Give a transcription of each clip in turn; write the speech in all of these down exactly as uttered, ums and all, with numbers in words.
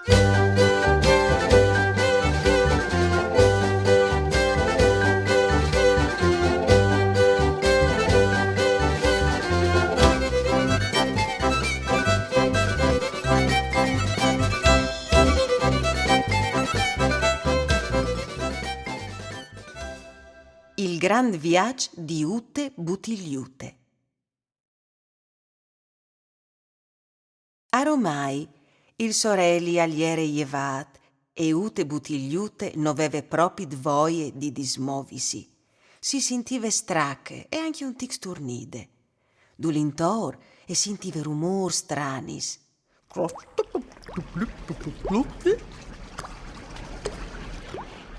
Il grand viaç di Ute Butiliute. Aromai il soreli al jere jevât e Ute Butiliute no veve propit voie di dismovisi. Si sintive strache e ancje un tic sturnide. Dulintor e sintive rumôrs stranis.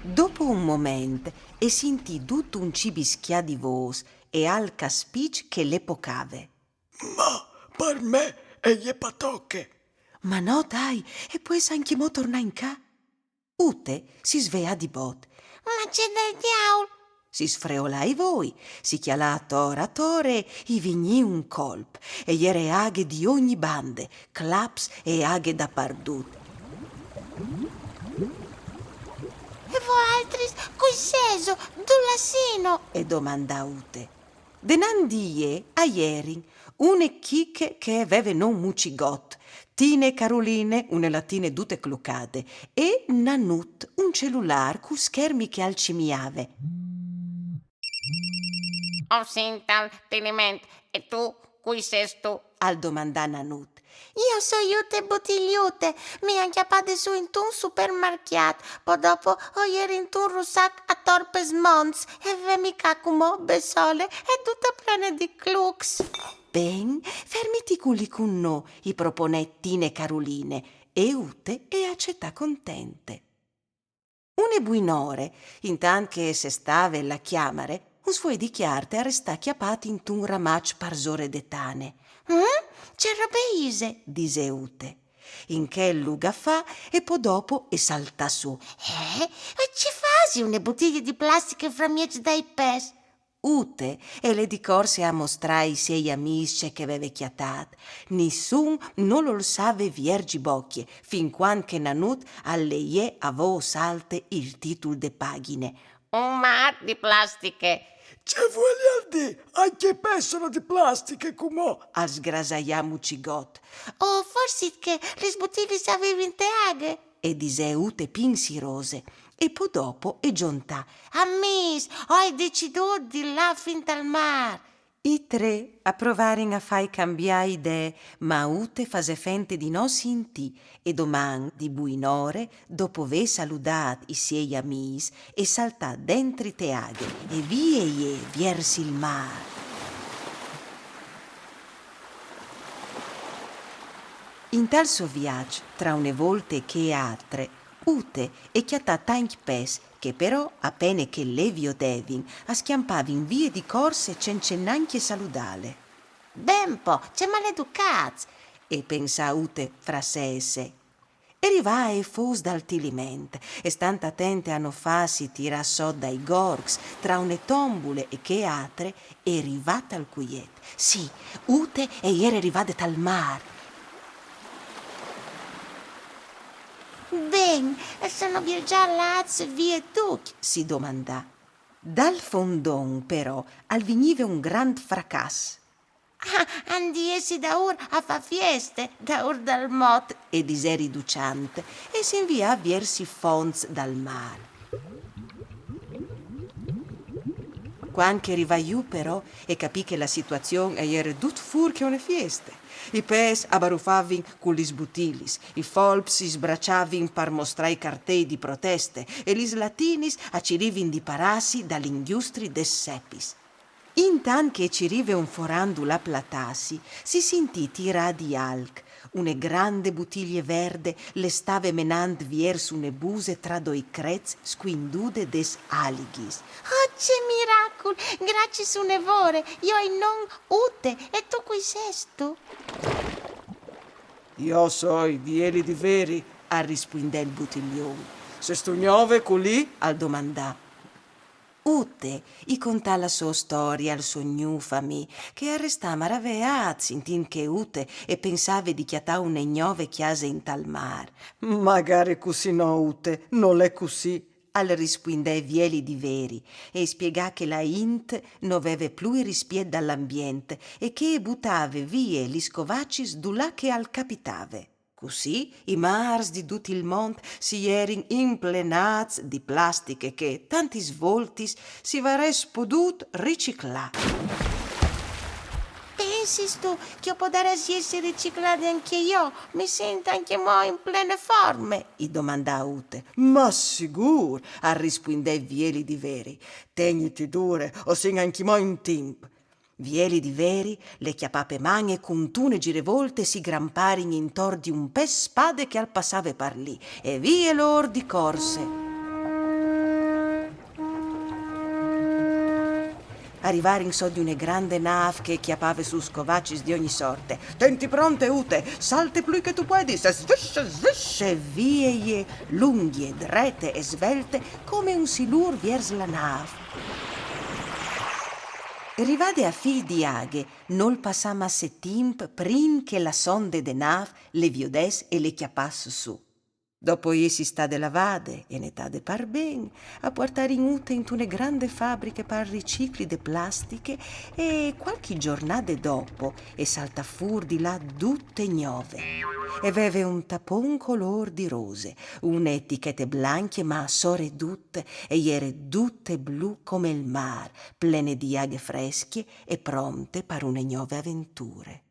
Dopo un moment e sintì dut un cibiscjâ di vôs e alc a spiç che le pocave. Ma par me e je patoche. Ma no, dai, e pues ancjemò tornâ in ca. Ute si sveà di bot. Ma ce dal diaul! Si sfreolà i voi, si cjalà ator ator e i vignì un colp, e jere aghe di ogni bande, claps e aghe dapardut. E voaltris, cui sêso? Dulà sino? E domandà Ute. Denant di jê a jerin une chiche che e veve non Mucigot, Tine e Caruline, une latine dute clocade, e Nanut, un celulâr cul schermi che al cimiave. O sint tal Tiliment, e tu cui sêstu? Al domandà Nanut. Jo o soi Ute Butiliute, mi àn cjapade sù intun supermarcjât, po dopo o jeri intun russac ator pes monts, e ve mi ca cumò bessole e dute plene di clucs. Ben, fermiti culì cun nô, i proponè Tine e Caruline, e Ute e acetà contente. Une buinore, intant che e sestave la cjamare, un sfuei di cjarte al restà cjapât intun ramaç parsore de tane. Mm? Ce robe ise? Disè Ute. In chel lu gafà e po dopo e saltà sù. Eh? E ce fasi une butilie di plastiche framieç dai pes? Ute e lè di corse a mostrâ ai siei amîs ce che e veve cjatât. Nissun no lu lsave vierzi bocje, fin cuant che Nanut al leiè a vôs alte il titul de pagjine. Un mâr di plastiche. Ce vuelial dî? Ancje i pes sono di plastiche, cumò! Al sgrasaià Mucigot. O forsit che lis butiliis a vivin te aghe? E disè Ute pinsirose, e po dopo e zontà. Amîs, o ai decidût di lâ fin tal mâr. I trê a provarin a fâi cambiâ idee, ma Ute fasè fente di no sintî, e doman di buinore, dopo vê saludât i siei amîs, e saltà dentri te aghe, e vie jê viers il mâr. Intal so viaç, tra une volte e chê altre, Ute e cjatà tancj pes che però, a pene che le viodevin, a scjampavin vie di corse cence nancje saludâle. Ben po, ce maleducâts! E pensà Ute fra se e se. E rivà ae fôs dal Tiliment, e stant atente a no fâsi tirâ sot dai gorcs, tra une tombule e chê altre, e rivà tal cuiet. Sì, Ute e jere rivade tal mâr. Ben, e sono vialzâts vie ducj? Si domandà. Dal fondon, però, al vignive un grant fracàs. Ah, àn di jessi daûr a fâ fieste, daûr dal mot, e disè riduçant, e si invià viers i fonts dal mâr. Cuant che e rivà jù, però, e capì che la situazion e jere dut fûr che une fieste. I pes a barufavin cu lis butiliis, i folps si sbraçavin par mostrâ i cartei di proteste e lis latinis a cirivin di parâsi dal ingjustri des sepis. Intant che e cirive un foran dulà platâsi, si sintì tirâ di alc. Une grande butilie verde le stave menant viers une buse tra doi crets scuindude des alighis. Oh, ce miracul! Graciis une vore, jo o ai non Ute, e tu cui sêstu? Jo o soi di Eli di Veri, al rispuindè il butilion. Sêstu gnove culì? Al domandà. Ute i contà la sô storia al so gnûf amì, che al restà maraveât sintint chê Ute e pensave di cjatâ une gnove cjase intal mâr. «Magare cussì no, Ute, nol è cussì», al rispuindè Vieli di Veri, e i spiegà che la int no veve plui rispiet dal ambient e che e butave vie lis scovacis dulà che al capitave. Cussì i mârs di dut il mont si jerin implenâts di plastiche che, tantis voltis, si varès podût riciclâ. «Pensistu che o podarès jessi riciclade ancje jo? Mi sint ancjemò in plene forme», i domandà Ute. «Ma sigûr», al rispuindè Vieli di Veri. «Tegniti dure, o sin ancjemò in timp». Vieli di Veri le cjapà pe man e cuntune girevolte si gramparin intor di un pes spade che al passave par li, e vie lôr di corse. A rivarin sot di une grande nâf che e cjapave sù scovacis di ogni sorte. «Tenti pronte, Ute, salte plui che tu puedis, e svisce, svisce!» E vie jê, lungje, drete e svelte, come un silûr viers la nâf. Rivade a fîl di aghe, nol passà masse timp prin che la sonde de nâf le viodès e le cjapàs sù. Dopo jessi stade lavade e netade par ben, a puartarin Ute intune grande fabriche par ricicli de plastiche e cualchi zornade dopo e saltà fûr di là dute gnove. E veve un tapon colôr di rose, une etichete blancje, ma soredut e jere dute blu come il mâr, plene di aghe frescje e pronte par une gnove aventure.